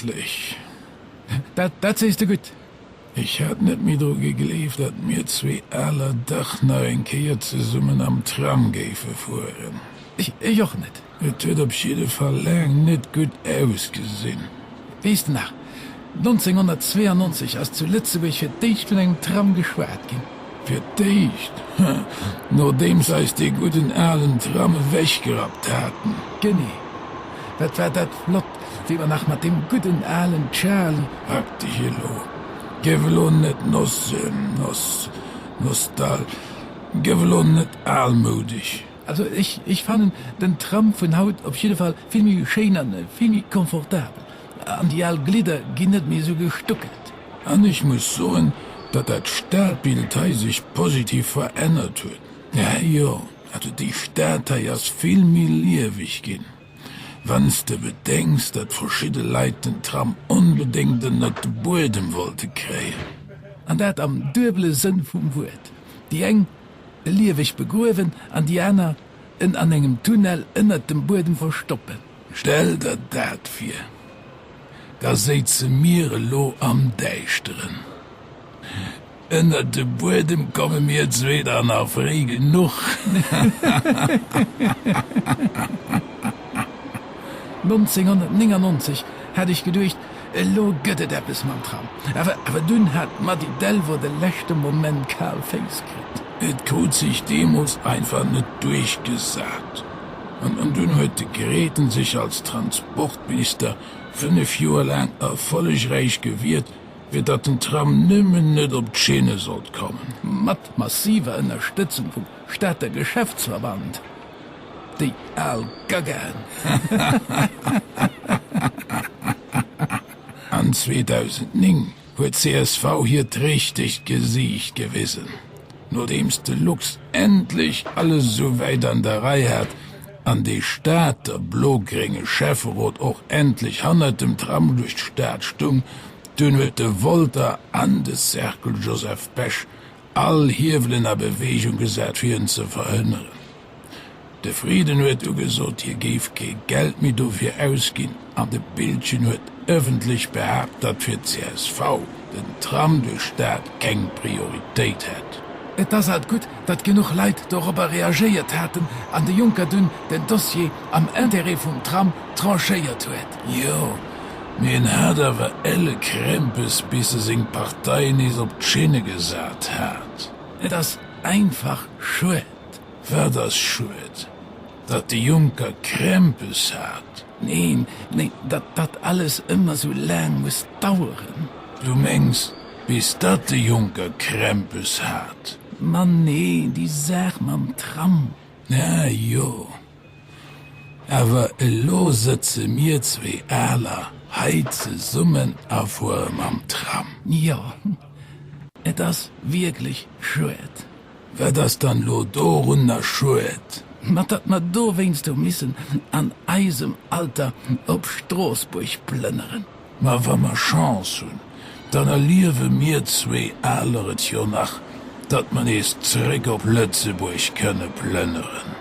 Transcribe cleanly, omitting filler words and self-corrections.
Glécklech. Dat, dat sees de gutt. Ech hat net méi dru gegleeft, datt mir zwee Aler dach nach eng Kéier zesummen am Tram géife fueren. Ech, ech och net. Et huet op jidde Fall laang net gutt ausgesinn. Weess de nach, 1992 ass zu Lëtzebuerg fir d'éischt vun engem Tram geschwat ginn. Fir d'éischt, nodeems eis dee gudden alen Tram ewechgerappt haten. Genee. Wat war dat flott, wéi mer nach mat deem gudden alen Charly. Pak dech elo, gëff elo net nos, nos, nostal, gëff elo net almoudeg. Also ech, ech fannen den Tram vun haut op jidde Fall vill méi schéin an vill méi komfortabel. An déi al Glidder ginn net méi esou gestuckelt. An ech muss soen, datt dat Stadbild hei sech positiv verännert huet. Ja, jo, also déi Stad hei ass vill méi lieweg ginn. Wann s de bedenks, datt verschidde Leit den Tram onbedéngt ënnert de Buedem wollte kréien. An dat am duebele Sënn vum Wuert, déi eng lieweg begruewen an déi aner en an engem Tunnel ënnert dem Buedem verstoppen. Stell der dat vir, da séize mir elo am Däischteren. Ënnert de Buedem komme mir zwee der nach fréi genuch. 1999 hat ech geduecht, elo gëtt et eppes mam Tram. Awer awer dunn hat d'Mady Delvaux de leschte Moment kal Féiss kritt. Et krut sech deemools einfach net duerchgesat. An dunn huet de Grethen sech als Transportminister 5 Joer laang erfollegräich gewiert, fir datt den Tram nëmmen net op d'Schinne sollt kommen. Mat massiver Ënnerstëtzung vum Stater Geschäftsverband, déi al Gaggaen. An 2009 huet csv hiert richtegt Gesiicht gewisen, nodeems de Lux endlech alles esou wäit an der Rei hat an dee Stater blo-grénge Schäfferot och endlech hannert dem Tram duerch d'Stad stung, dunn huet de Wolter an de Cercle Joseph Bech all Hiewelen a Beweegung gesat fir en ze verhënneren. De Frieden huet du gesot, hie géif kee Geld méi dofir ausginn an de Biltgen huet ëffentlech behaapt, datt fir csv den Tram duerch d'Stad keng Prioritéit hätt. Et ass alt gutt, datt genuch Leit dorobber reagéiert haten an de Juncker dunn den Dossier am Intérêt vum Tram tranchéiert huet. Jo, mee en hat awer elle Krämpes, bis e seng Partei nees op d'Schinne gesat hat. Et ass einfach schued. Wat ass schued? Datt de Juncker Krämpes hat? Neen, neen, datt dat alles ëmmer sou laang muss daueren. Du mengs, bis datt de Juncker Krämpes hat? Ma nee, déi Saach mam Tram. Ah jo, awer elo sëtze mir zwee Aler hei zesummen a fuere mam Tram. Jo, et ass wierklech schued. Wat ass dann lo dorunner schued? Ma datt mer dowéinst hu missen an eisem Alter op Stroossbuerg plënneren. Ma wa mer Chance hunn, dann erliewe mir zwee Aler et jo nach, datt mer nees zréck op Lëtzebuerg kënne plënneren.